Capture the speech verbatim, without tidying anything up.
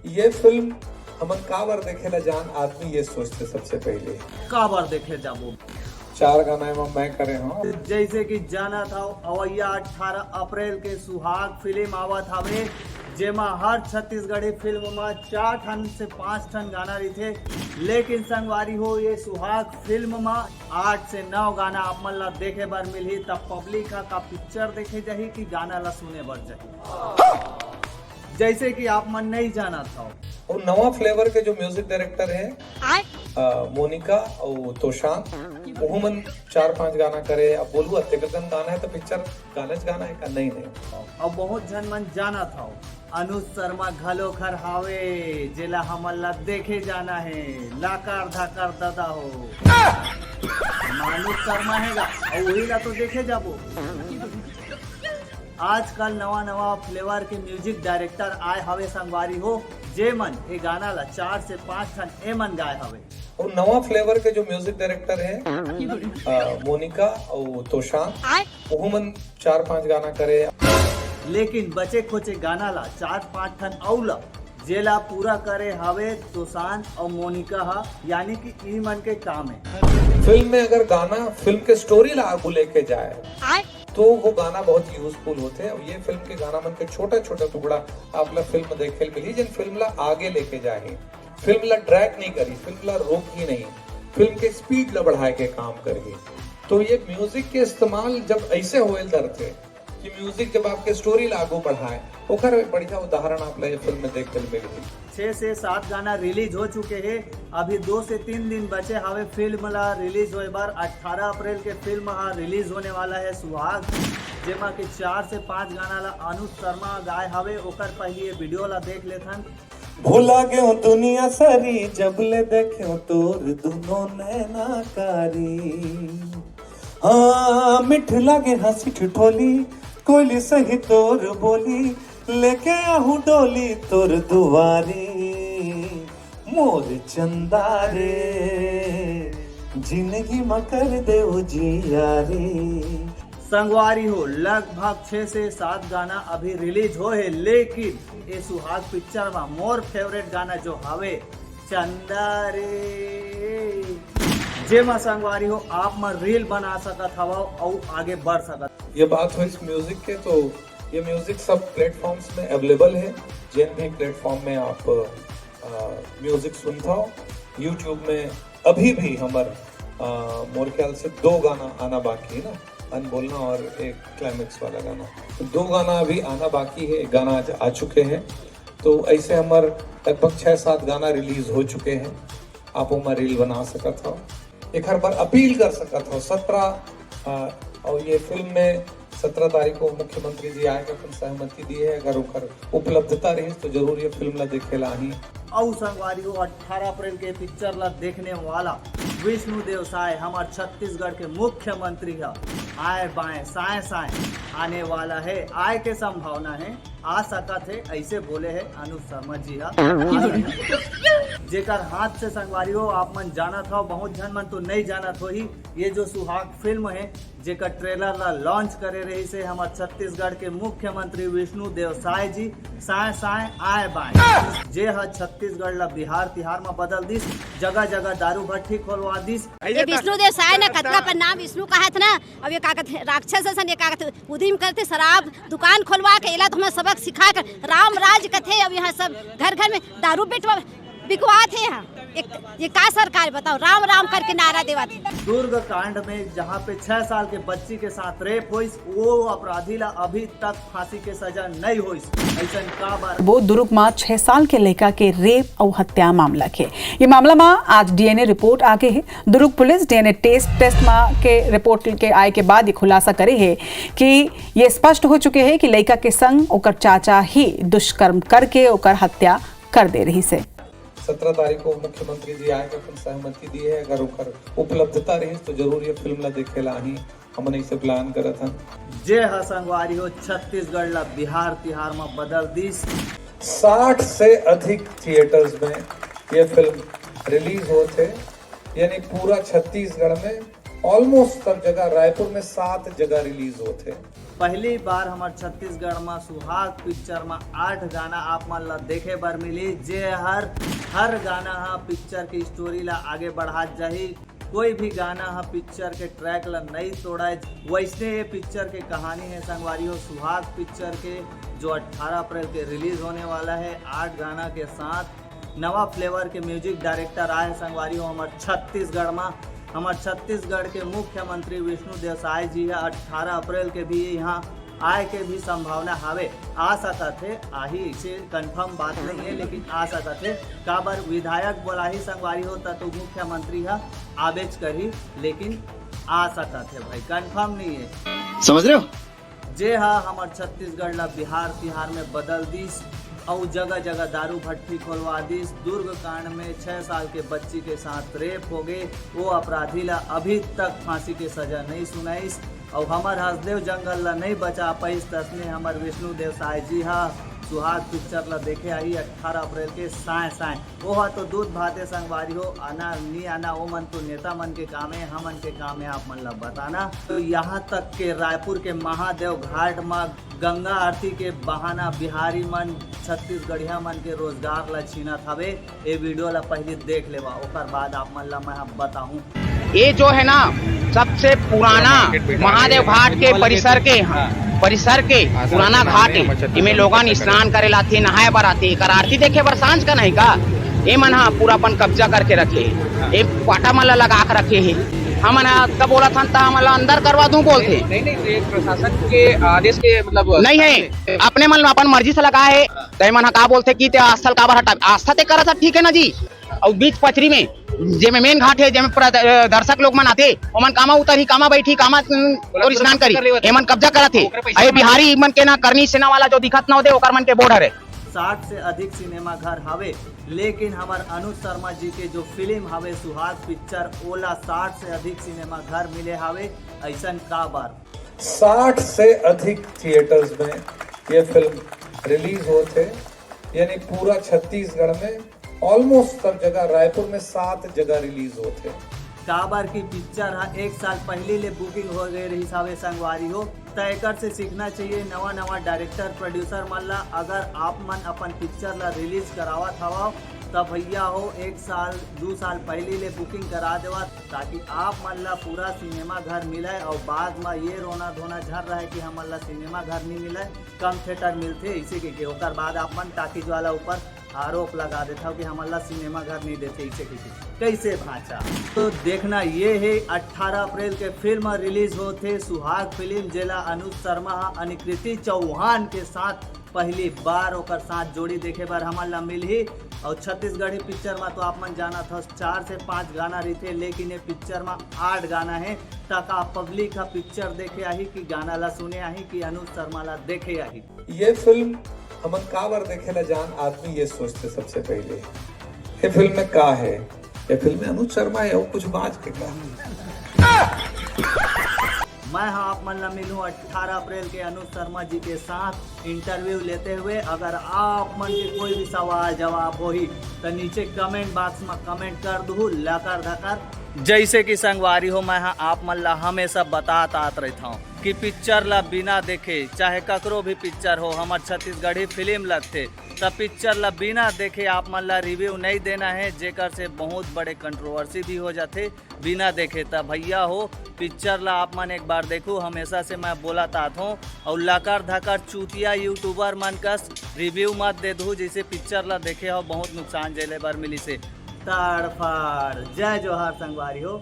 ये फिल्म हमन काबर देखे ला जान, आदमी ये सोचथे सबसे पहले। काबर देखे जाबो? चार गाना एमा मैं करे हूँ। जैसे कि जानत हव, अवैया अठारह अप्रैल के सुहाग फिल्म आवत हवे, जेमा हर छत्तीसगढ़ी फिल्म म चार ठन से पांच ठन गाना रहिथे। लेकिन संगवारी हो, ये सुहाग फिल्म म आठ से नौ गाना आप मन ला देखे बर मिलही। तब पब्लिक ह का पिक्चर देखे जाही कि गाना ला सुने बर जाही? जैसे कि आप मन नहीं जानत हव। और नवा फ्लेवर के जो म्यूजिक डायरेक्टर है, अ, मोनिका और तोशान, वो मन चार पांच गाना करे। अब बोलू, अतेक कन गाना है तो पिक्चर गाना च गाना है का? नहीं, नहीं। और बहुत झन मन जानत हव, अनुज शर्मा घलो घर हावे, जेला हमन ला देखे जाना है। लाकार धाकार ददा हो, अनुज शर्मा है गा, और वही ला तो देखे जाबो। आजकल नवा नवा फ्लेवर के म्यूजिक डायरेक्टर आए हवे संगवारी हो, जे मन ए गाना ला चार से पांच ठन ए मन गाए हवे। और नवा फ्लेवर के जो म्यूजिक डायरेक्टर है, अ, मोनिका और तोशान, वो मन चार पांच गाना करे। लेकिन बचे खोचे गाना ला चार पांच ठन अउ ला, जेला पूरा करे हवे तोशान और मोनिका हा, यानी कि ई मन के काम है। फिल्म में अगर गाना फिल्म के स्टोरी ला आगू लेके जाए, तो वो गाना बहुत यूजफुल होथे। और ये फिल्म के गाना मन के छोटा छोटा टुकड़ा आप ला फिल्म देखे ल मिली, जिन फिल्म ला आगे लेके जाही, फिल्म ला ड्रैग नहीं करी, फिल्म ला रोक ही नहीं, फिल्म के स्पीड ला बढ़ाए के काम करही। तो ये म्यूजिक के इस्तेमाल जब ऐसे होए ल धरथे कि म्यूजिक जब आपके स्टोरी ला आगू बढ़ाए, ओकर एक बढ़िया उदाहरण आप ला ये फिल्म में देखे ल मिलही। छह से सात गाना रिलीज हो चुके हैं। अभी दो से तीन दिन बचे हवे फिल्म ला रिलीज होए बर। अठारह अप्रैल के फिल्म हा रिलीज होने वाला है सुहाग, जेमा के चार से पांच गाना ला अनुज शर्मा गाए हवे। ओकर पहली ये वीडियो ला देख लेथन। भुला गयो दुनिया सारी, जब ले देख्यो तोर दुनो नैना कारी। हाँ, मिठ लागे हंसी ठिठोली, कोयली सही तोर बोली, लेके आहू डोली तोर दुआरी। मोर चंदा रे, जिंदगी म कर दे उजियारी। संगवारी हो, लगभग छह से सात गाना अभी रिलीज हो है, लेकिन ये सुहाग पिक्चर में मोर फेवरेट गाना जो हवे चंदा रे, जेमा संगवारी हो आप मन रील बना सकत हवव अउ आगे बढ़ सकत। ये बात होइस म्यूजिक के, तो ये म्यूजिक सब प्लेटफॉर्म्स में अवेलेबल है। जिन भी प्लेटफॉर्म में आप म्यूजिक सुनता हो, यूट्यूब में अभी भी हमर, अ, मोर ख्याल से दो गाना आना बाकी है ना, अनबोलना और एक क्लाइमेक्स वाला गाना। तो दो गाना अभी आना बाकी है, एक गाना आज आ चुके हैं। तो ऐसे हमर लगभग छह सात गाना रिलीज हो चुके हैं। आप ओमा रील बना सकत हो, एक हर बार अपील कर सकत हो। सत्रह, अ, और ये फिल्म में सत्रह तारीख को मुख्यमंत्री जी आए के अपन सहमति दिए है। अगर ओकर उपलब्धता रही तो जरूर ये फिल्म ला देखे ला आही। अउ संगवारी हो, अठारह अप्रैल के पिक्चर ला देखने वाला विष्णु देव साय, हमार छत्तीसगढ़ के मुख्यमंत्री ह, आए बाएं साय साय आने वाला है। आए के संभावना है, आ सकत है, ऐसे बोले है अनुज शर्मा जी हा। जेकर हाथ से संगवारी हो, आप मन जानत हो, बहुत झन मन तो नहीं जानत होही, ये जो सुहाग फिल्म है, जेकर ट्रेलर ला लॉन्च करे रहिस हे हमर छत्तीसगढ़ के मुख्यमंत्री विष्णु देव साय जी, साय साय आए बाएं, जे ह छत्तीसगढ़ ला बिहार तिहार म बदल दिस, जगह जगह दारू भट्टी खोलवा दिस। ये विष्णु देव साय ना, कतका पर नाम विष्णु कहत ना, अब ये का कहते, राक्षस असन, ये का कहते, उदिम करते शराब दुकान खोलवा के, एला तो हमें सबक सिखा के राम राज कथे। अब यहाँ सब घर घर में दारू बेचवा बिकवात हे। यहाँ एक, ये का सरकार बताओ, राम राम करके नारा देवत हे। दुर्ग कांड में जहाँ पे छह साल के बच्ची के साथ रेप होइस, वो अपराधी ला अभी तक फांसी के सजा नहीं होइस। ऐसन का बार वो दुर्ग म छह साल के लइका के रेप अउ हत्या मामला के, ये मामला म आज डीएनए रिपोर्ट आ गे हे। Durg police DNA test, test म के रिपोर्ट के आए के बाद ये खुलासा करे हे कि ये स्पष्ट हो चुके हे कि लइका के संग ओकर चाचा ही दुष्कर्म करके ओकर हत्या कर दे रहिस हे। सत्रह तारीख को मुख्यमंत्री जी आए के अपन सहमति दिए है। अगर ओकर उपलब्धता रही तो जरूर ये फिल्म ला देखे ला आही। हमन इसे प्लान करत हन। जे ह संगवारी हो, छत्तीसगढ़ ला बिहार तिहार म बदल दिस। साठ से अधिक थिएटर्स में ये फिल्म रिलीज होत हे, यानी पूरा छत्तीसगढ़ में ऑलमोस्ट सब जगह, रायपुर में सात जगह रिलीज होत हे। पहली बार हमर छत्तीसगढ़ म सुहाग पिक्चर म आठ गाना आप मन ला देखे बर मिली, जे हर हर गाना ह पिक्चर के स्टोरी ला आगे बढ़ात जाही। कोई भी गाना ह पिक्चर के ट्रैक ला नई तोड़ाए। वैसने ये पिक्चर के कहानी है संगवारी हो, सुहाग पिक्चर के, जो अठारह अप्रैल के रिलीज होने वाला है। आठ गाना के साथ नवा फ्लेवर के म्यूजिक डायरेक्टर आए हैं संगवारी हो हमर छत्तीसगढ़ मा। हमर छत्तीसगढ़ के मुख्यमंत्री विष्णु देव साय जी है, अठारह अप्रैल के भी यहाँ आए के भी संभावना हवे। आ सकत है, आही, इसे कंफर्म बात नहीं है, लेकिन आ सकत है। काबर विधायक बोलाही संगवारी हो, त तो मुख्यमंत्री ह आबेच करही, लेकिन आ सकत है भाई, कंफर्म नहीं है। समझ रहे हो? जे हा हमर छत्तीसगढ़ ला बिहार तिहार में बदल दिस, अउ जगह जगह दारू भट्टी खोलवा दिस। दुर्ग कांड में छह साल के बच्ची के साथ रेप हो गए, वो अपराधी ला अभी तक फांसी के सजा नहीं सुनाइस। अउ हमर हसदेव जंगल ला नहीं बचा पाइस, तसने हमर विष्णु देव साय जी हा सुहाग पिक्चर ला देखे आही अठारह अप्रैल के साय साय। ओहा तो दूध भाते संगवारी हो, आना नी आना, ओ मन तो नेता मन के काम है, हमन के काम है आप मन ला बताना। तो यहाँ तक के रायपुर के महादेव घाट मा गंगा आरती के बहाना बिहारी मन, छत्तीसगढ़िया मन के रोजगार ला छीनत हवे। ए वीडियो ला पहले देख लेवा, ओकर बाद आप मन ला मैं बताहूँ। ये जो है ना, सबसे पुराना महादेव घाट के परिसर के, हाँ, परिसर के पुराना घाट है। इमे लोगन स्नान करे लाथे, नहाए बर आथे, एकर आरती देखे बर सांझ का नहीं का? ये मन हा पूरा अपन कब्जा करके रखे, ये पाटा मन ला लगा के रखे है। हमन हा तब बोला था, हमन ला अंदर करवा दूं बोलथे। नहीं, नहीं, ये प्रशासन के आदेश के मतलब नहीं है, अपने मन अपन मर्जी से लगा है। तो ये मन हा का बोलथे कि ते आस्था ल काबर हटा, आस्था ते करत हा, ठीक है ना जी। अउ बीच पचरी में जेमे मेन घाट है, जेमे पूरा द-, दर्शक लोग मन आथे, ओमन कामा उतरही, कामा बैठही, कामा, उम, और स्नान करही, एमन कब्जा करत हे। अरे बिहारी मन के ना करनी सेना वाला जो दिखत ना होते, ओकर मन के बॉर्डर है। साठ से अधिक सिनेमा घर हवे, लेकिन हमर अनुज शर्मा जी के जो फिल्म हवे सुहाग पिक्चर, ओला साठ से अधिक सिनेमा घर मिले हवे। ऐसन काबर? साठ से अधिक थिएटर्स में ये फिल्म रिलीज होत हे, यानी पूरा छत्तीसगढ़ में ऑलमोस्ट सब जगह, रायपुर में सात जगह रिलीज होत हे। काबर की पिक्चर हा एक साल पहली ले बुकिंग हो गए रहिस हवे संगवारी हो, त एकर से सीखना चाहिए नवा नवा डायरेक्टर प्रोड्यूसर मन ला। अगर आप मन अपन पिक्चर ला रिलीज करावत हवव, त भैया हो, एक साल दू साल पहली ले बुकिंग करा देवा, ताकि आप मन ला पूरा सिनेमा घर मिले और बाद में ये रोना धोना झर रहे कि हमन ला सिनेमा घर नहीं मिले, कम थिएटर मिलथे, इसे के, के ओकर बाद आप मन टाकीज वाला ऊपर आरोप लगा देथव कि हमन ला सिनेमा घर नहीं देथे, इसे कहिके। कैसे भांचा? तो देखना ये है, अठारह अप्रैल के फिल्म रिलीज होथे सुहाग फिल्म, जेला अनुज शर्मा हा अनिकृति चौहान के साथ पहली बार ओकर साथ जोड़ी देखे बर हमन ला मिलही। और छत्तीसगढ़ी पिक्चर में तो आप मन जानत हव, चार से पांच गाना रहिथे, लेकिन ये पिक्चर में आठ गाना है। त का पब्लिक हा पिक्चर देखे आही कि गाना ला सुने आही कि अनुज शर्मा ला देखे आही? ये फिल्म हमन काबर देखे ला जान, आदमी ये सोचथे सबसे पहले, ये फिल्म में का है? ये फिल्म में अनुज शर्मा है, वो कुछ बात के का? मैं हा आप मन ला मिलूं अठारह अप्रैल के अनुज शर्मा जी के साथ इंटरव्यू लेते हुए। अगर आप मन के कोई भी सवाल जवाब होही, त नीचे कमेंट बॉक्स में कमेंट कर दूहू, लकर धकर। जैसे कि संगवारी हो, मैं हा आप मन ला हमेशा बतात आत रहता हूँ कि पिक्चर ला बिना देखे, चाहे ककरो भी पिक्चर हो, हमर छत्तीसगढ़ी फिल्म लगथे, त पिक्चर ला बिना देखे आप मन ला रिव्यू नहीं देना है, जेकर से बहुत बड़े कंट्रोवर्सी भी हो जाथे। बिना देखे त भैया हो, पिक्चर ला आप मन एक बार देखू। हमेशा से मैं बोलत आत हूँ, और लकर धकर चूतिया यूट्यूबर मन कस रिव्यू मत दे दू, जैसे पिक्चर ला देखे हो बहुत नुकसान झेले बर मिली से। ताड़फाड़, जय जोहार संगवारी हो।